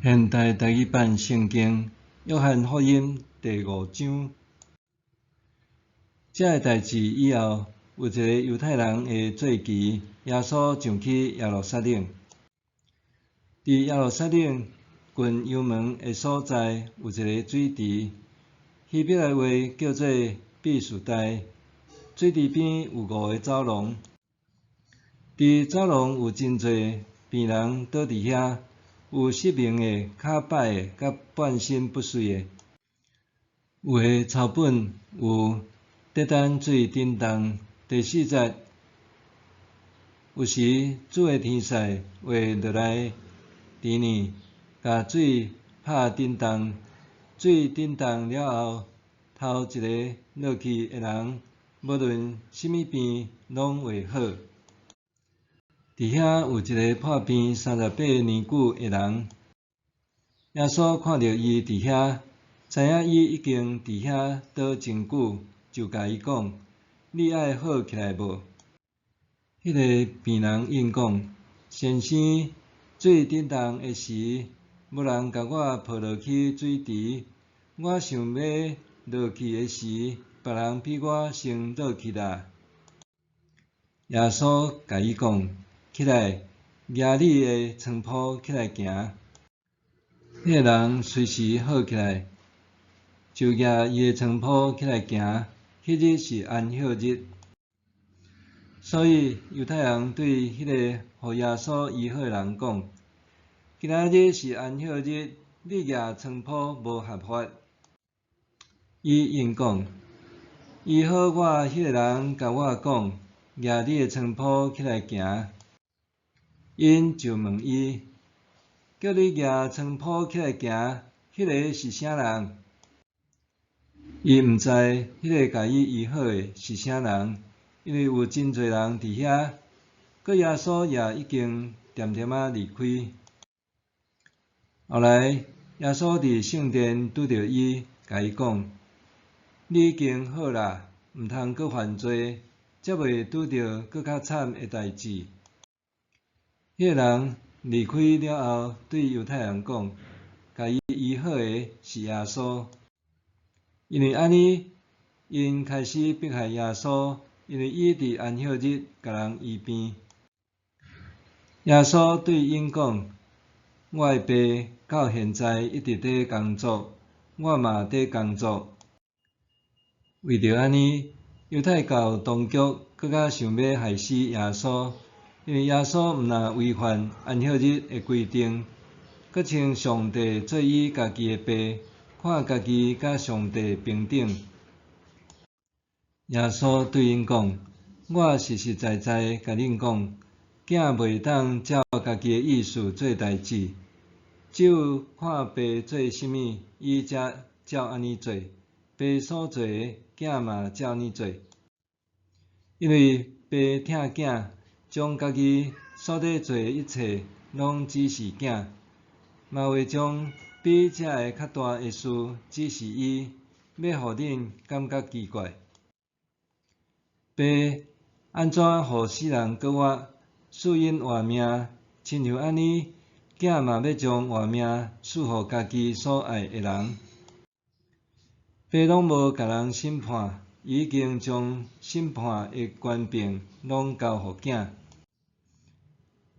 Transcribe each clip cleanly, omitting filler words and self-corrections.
現代台語版聖經約翰福音第五章。這个代誌以後，有一個猶太人的節期，耶穌上去耶路撒冷。佇耶路撒冷近羊門的所在，有一个水池，希伯來話叫做彼士大。水池邊有五个走廊，佇走廊有真濟病人倒佇遐。有失明的、跤擺的、佮半身不遂的。有的抄本有得等水振動。第四節，有時主的天使會落來池裡，共水拍振動，水振動了後，頭一个落去的人，無論啥物病，攏會好。佇遐有一个破病38年久的人，耶穌看著伊佇遐，知影伊已經佇遐倒真久，就共伊講：你愛好起來無？彼个病人應講：先生，水振動的時，無人共我抱落去水池，我想欲落去的時，別人比我先落去啦。耶穌共伊講：起來，舉你的床鋪起來行。彼个人隨時好起來，就舉伊的床鋪起來行。彼日是安息日，所以猶太人對彼个予耶穌醫好的人講：今仔日是安息日，你舉床鋪無合法。伊應講：醫好我彼个人共我講，舉你的床鋪起來行。𪜶就問伊：叫你舉床鋪起來行，彼个是啥人？伊毋知彼个共伊醫好的是啥人，因為有真濟人佇遐，閣耶穌也已經恬恬仔離開。後來，耶穌佇聖殿拄著伊，共伊講：你已經好啦，毋通閣犯罪，才袂拄著閣較慘的代誌。彼个人離開了後，對猶太人講：共伊醫好的是耶穌。因為按呢，𪜶開始迫害耶穌，因為伊佇安息日共人醫病。耶穌對𪜶講：我的爸到現在一直佇工作，我嘛佇工作。為著按呢，猶太教當局閣較想欲害死耶穌，因為耶穌毋但違反安息日的規定，閣稱上帝做伊家己的爸，看家己佮上帝平等。耶穌對𪜶講：我實實在在共恁講，囝袂當照家己的意思做代誌，只有看爸做啥物，伊才照按呢做。爸所做的，囝嘛照按呢做。因為爸疼囝，將家己所咧做的一切，攏指示囝，嘛會將比這个較大的事指示伊，欲予恁感覺奇怪。爸按怎予死人閣活，賜𪜶活命，親像按呢，囝嘛欲將活命賜予家己所愛的人。爸攏無共人審判，伊已經將審判的權柄攏交予囝，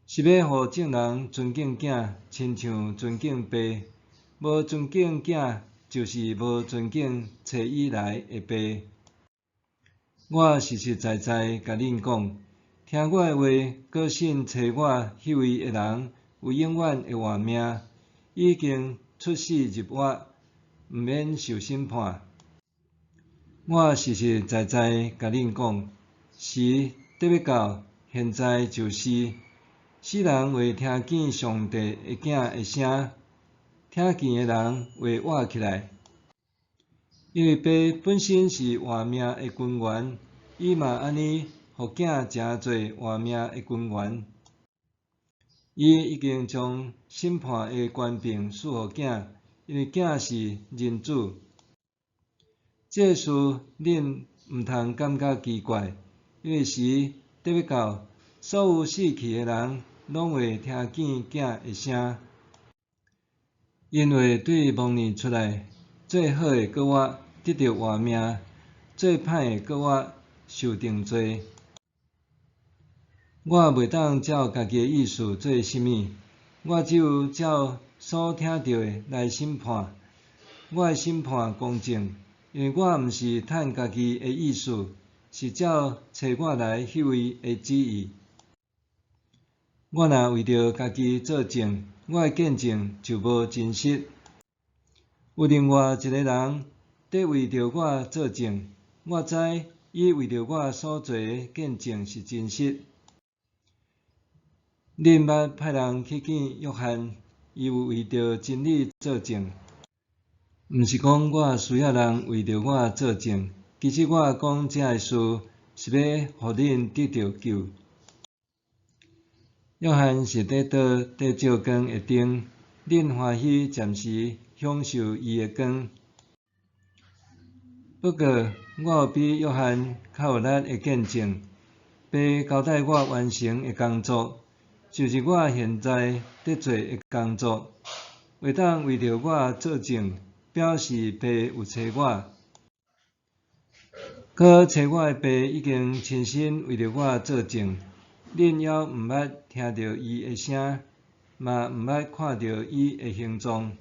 是欲予眾人尊敬囝，親像尊敬爸。無尊敬囝，就是無尊敬差伊來的爸。我實實在在共恁講，聽我的話，閣信差我彼位的人，有永遠的活命，已經出死入活，毋免受審判。我實實在在共恁講，時得欲到，現在就是，死人會聽見上帝的囝的聲，聽見的人會活起來。因為爸本身是活命的根源，伊嘛按呢，予囝成做活命的根源。伊已經將審判的權柄賜予囝，因為囝是人子。這个事恁毋通感覺奇怪，因為時得欲到，所有死去的人攏會聽見囝的聲。𪜶話對墓裡出來，做好的閣倚得著活命，做歹的閣倚受定罪。我袂當照家己的意思做啥物，我只有照所聽著的來審判。我的審判公正，因為我毋是趁家己的意思，是照差我來彼位的旨意。我若為著家己做證，我的見證就無真實。有另外一个人佇為著我做證，我知伊為著我所做的見證是真實。恁捌派人去見約翰，伊有為著真理做證。毋是講我需要人為著我做證，其實我講這个事是欲予恁得著救。約翰是佇倒佇照光的燈，恁歡喜暫時享受伊的光。不過，我有比約翰較有力的見證，父交代我完成的工作，就是我現在佇做的工作，會當為著我做證，表示父有差我。閣差我的父已經親身為著我做證，恁猶毋捌聽著伊的聲，嘛毋捌看著伊的形狀。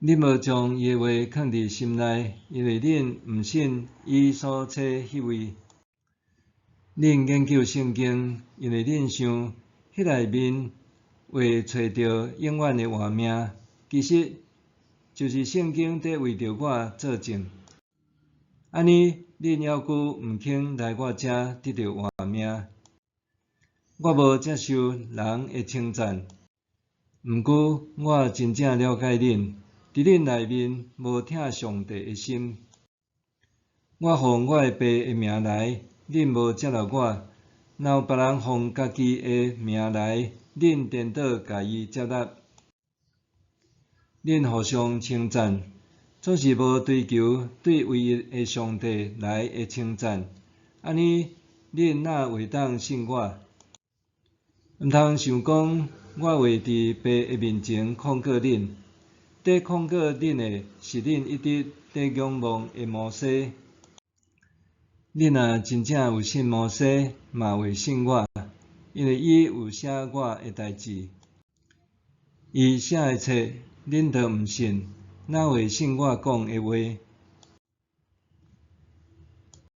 恁無將伊的話囥佇心內，因為恁毋信伊所差彼位。恁研究聖經，因為恁想彼內面會揣著永遠的活命，其實就是聖經佇為著我做證。按呢，恁猶閣毋肯來我遮得著活命。我無接受人的稱讚，毋過我真正了解恁，佇恁內面無疼上帝的心。我奉我的父的名來，恁無接納我；若有別人奉家己的名來，恁顛倒共伊接納。恁互相稱讚，總是無追求對唯一的上帝來的稱讚。按呢，恁哪會當信我？毋通想講我會佇父的面前控告恁，佇控告恁的是恁一直佇仰望的摩西。恁若真正有信摩西，嘛會信我，因為伊有寫我的代誌。伊寫的冊，恁都毋信，哪會信我講的話？